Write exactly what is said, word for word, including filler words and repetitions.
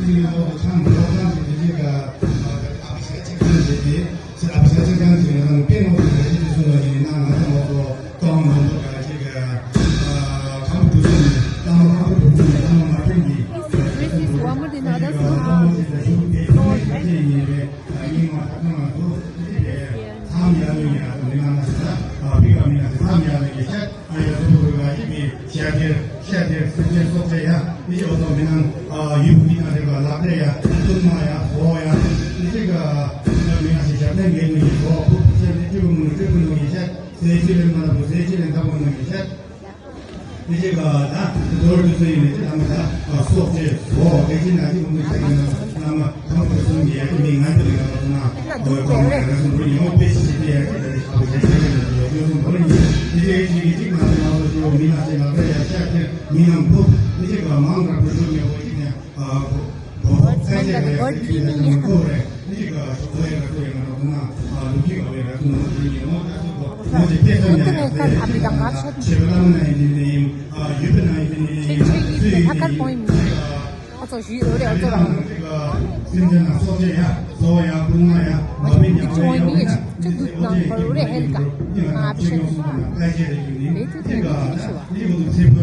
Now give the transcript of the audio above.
ཅིག་ལ་ཐོག་ཏུ་ཆང་མི་འཐུང་ཁང་ཞིག་དེ་ཅིག་ག་ཨ་བ་ཤ་ཅིག་ཁང་ཞིག་དེ་ཨ་བ་ཤ་ཅིག་ཁང་ཞིག་ལ་དཔེ་ནོར་དུ་རེ་ཞིག་དེ་གསུང་བ་ཡིན་ན་ང་ཚོ་ང་ཚོ་ཏོང་མང་པོ་ག་ཅིག་ག་ཁམ་བུ་གསུང་ནས་ཏང་ཁམ་བུ་གསུང་ནས་ཏང་མ་ཐོན་གྱི་This is Wamudin Others Lord. ཉིན་རེ་ཉིན་མ་ཐག་ང་ཚོ་དེ་དེ་ཚང་ཡ་ལུ་ཡ་མི་ང་ང་ས་ཕི་ག་མི་ང་ཚང་ཡ་ལུ་ཡ་ཤ། ཨ་ཡ་ཐུ་བུ་ག་ཡི་མི་ཤ་དེར་ཤ་དེར་སེམས་ཅན་སྲོག་ཆགས་ཡ་མི་ཅི་འོ་ཐོ་མི་ནང་ཡུ་བུ་མི་ནང་རེ་བ་ལག་རེ་ཡ་ཏུན་མ་ཡ་ཧོ་ཡ་མི་ཅི་ག་མི་ནང་ཞིག་ཞབས་ལེན་ངེས་ནུ་ཡི་ཧོ་ཕུ་ཕུ་ཤ་མི་ཅི་བུ་མུ་ཅི་བུ་ནུ་ཡི་ཤ་ཟེ་ཅི་ལེན་མ་ལ་བུ་ཟེ་ཅི་ལེན་ད་བུ་ནུ་ཡི་ཤ། མི་ཅི་ག་ད་དོར་དུ་སུ་ཡི་མི་ཅི་ལ་མ་ད་སྲོག་ཆགས་ཧོ་ཨེ་ཅི་ན་ཅི་བུ་མི་ཤ་ཡིན་ན་ལ་མ། ཁམ་བུ་གསུང་གི་ཡ་གི་མི་ང་ཚོ་ལ་ཡང་ང་ཚོ་ན་འོ་ཡ་ཁོ་མི་ང་ཚོ་འགྲོ་ཡོང་དཔེ་ཞིག་བྱེད་དེ་ཡ་གི་ལ་ལས་ཁ་བུ་ཞིག་བྱེད་ཀྱི་ཡོད་ཡོད་འགྲོ་ཡིན་དེ་ཡ་གི་གཅིག་གི་གཅིག་ང་ཚོ་ང་ཚོ་ཞུ་མི་ང་ཚོ་ལ་ཡ་ཤ་ཁྱེར་མི་ནང་འགྲོ་མི་ཅི་ག་མང་དྲགས་པོ་ཞུ་མེད་འོ་གཅིག་ནས་བོ་བོ་ཚན་ཆེ་ག་ཡ་གི་ལ་ཡ་ང་ཚོ་རེ་མི་ཅི་ག་འོ་ཡ་ང་ཚོ་ཡ་ང་ཚོ་ན་ལུག་གི་ག་བའི་ང་ཚོ་ནོར་གྱི་ཡིན་ནོ་ང་ཚོ་གོ་ང་ཚོ་དཔེ་ཚོ་ཉ་ཡ་ལས་ཤ་ཁྱེར་ན་ཆེ་བ་ལ་མ་ན་ཡིན་ནི་ཡིན་ཡུལ་པ་ན་ཡིན་ནི་ཡིན་སུ་ཡིན་ནི་ཡིན། ཨ་ཙོ་ཞུས་ཡོད་རེད། ཨ་ཙོ་རང་སེམས་ཅན་ལ་སྲོག་ཆགས་ཡ་ཟོ་བ་ཡ་སྤུན་ང་ཡ་མ་ཕན་ཉམས་པོ་ཡ་ཡོང་ན་ཅི་འདུག་ནང་བར་རེ་ཧེལ་ཀ་ང་ཨ་ཕི་ཤ་ཏུ་སོང་ཨ་ལས་ཅི་རེ་ཡོད་ནི་ལས་ཅི་ཏུ་ཡོད་ནི་ཅི་ཞུ་བ།